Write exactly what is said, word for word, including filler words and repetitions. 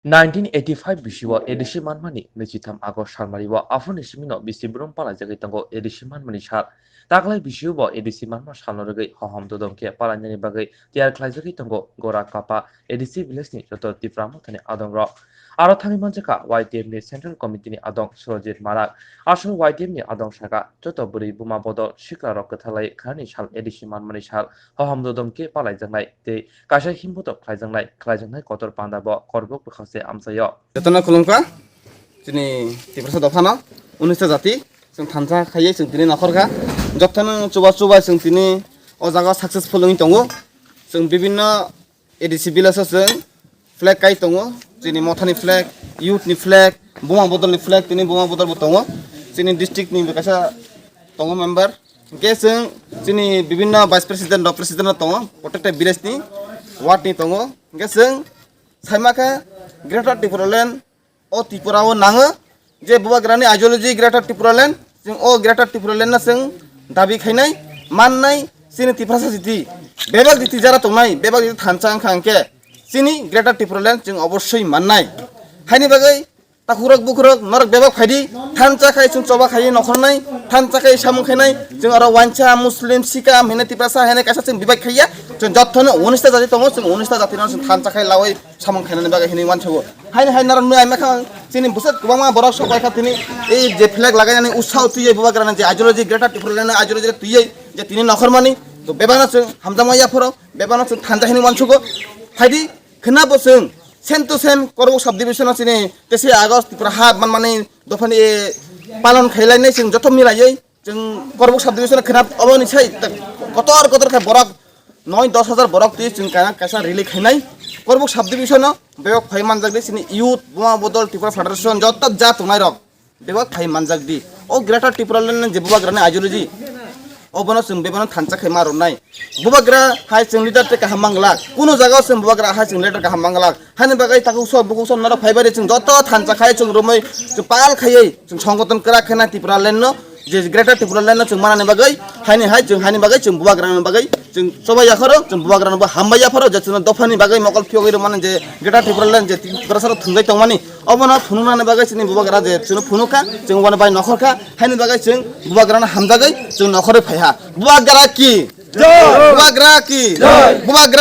Nineteen eighty-five bisio A D C manmani naichitham August salmario aphurni simino bisi brum palaijagwi tongo A D C manmani sal. Taklai bisio bo A D C manma salno rwgwi hohom dodom khe palainani bagwi tiyar khlaijagwi tongo Gora Kapa A D C village ni joto Tipra Mothani adongrok. Aro thangwi manjakha Y T F ni Central Committee ni adong Surojit Marak. Aswk Y T F ni adong saka joto bwrwi buma bodol sikla rok kwthalai khnani sal A D C manmani sal hohom dodom khe palaijaknai tei kaisa himbotok khlaijaknai khlaijaknai kotor panda bo korbok bwkhakse amchaio. Jotono khulumkha chini Tiprasa dophano unista jati chwng thansa khaiwi chwng tini nokhorkha jotono chuba chuba chwng tini o jaga successful wngwi tongo chwng bibinno A D C village o chwng flag kai tongo, chini mothani flag, youth ni flag, buma bodol ni flag, tini buma bodol bo tongo, chini district ni bo kaisa tongo member, hwnkhe chwng chini bibinno vice president rok president rok tongo, protected village ni ward ni tongo, hwnkhe chwng saima khe Greater Tipraland o Tripura o nango, je bubagrani ideology Greater Tipraland, chwng o Greater Tipraland no chwng dabi khainai, mannai, chini Tiprasa jiti, bebak jiti jara tongnai, bebak jiti thansa wngkha hwnkhe, chini Greater Tipraland chwng obossoi mannai. Haini bagwi takhurok bukhurok norok bebak phaidi, thansa khai chwng choba khai nokhornai, thansa khai samung khainai, chwng aro wansa, Muslim, Sikh, am hinwi Tiprasa hinwi kaisa chwng bebak khaiya, chwng jotono unista jati tongo, chwng unista jati no chwng thansa khai lawi samung khainani bagwi hinwi uansukgo. Haini hai norok nui ai mankha chini bwswk kwbangma borok sok bai kha tini ei je flag lagainani usao twiwi bubagrani je ideology Greater Tipraland ideology twiwi je tini nokhormani to bebakno chwng hamjakma yaphoro bebakno chwng thansa hinwi uansukgo. Phaidi khwnabo chwng same to same Korbuk subdivision o chini teisi August Tripura ha manmani dophani palon khailainai chwng joto milaiwi. Chwng Korbuk subdivision khwnap oboni sai kotor kotor khe borok noi dos hajar borok twi chwng kaisa kaisa rally khainai. Korbuk subdivision o bebak phai manjak di chini youth, buma bodol, Tripura Federation joto ja tongnai rok bebak phai manjak di. O Greater Tipraland je bubagrani ideology obono chwng bebakno thansa khai ma rwnai. Bubagra hai chwng leader tei kaham manglak. Kuno jaga o chwng bubagra hai chwng leader kaham manglak. Hani bagwi takhuk sok bukhuk sok norok phaibai chwng joto thansa khai chwng romwi chwng pal khaiwi chwng songgoton kwrak khena Tipraland no je Greater Tipraland no chwng manani bagwi haini hai chwng hani bagwi chwng bubagrani bagwi chwng chobai yakhoro chwng bubagrano bo hambai yaphoro je chwngno dophani bagwi mokol phiyogwi rwmani je Greater Tipraland je Tiprasarok thwngjai tongmani obono phunuknani bagwi chini bubagra je chwngno phunukha chwng obono bai nokhorkha haini bagwi chwng bubagrano hamjagwi chwng nokhorwi phaiha. Bubagra ki? Bubagra ki? Bubagra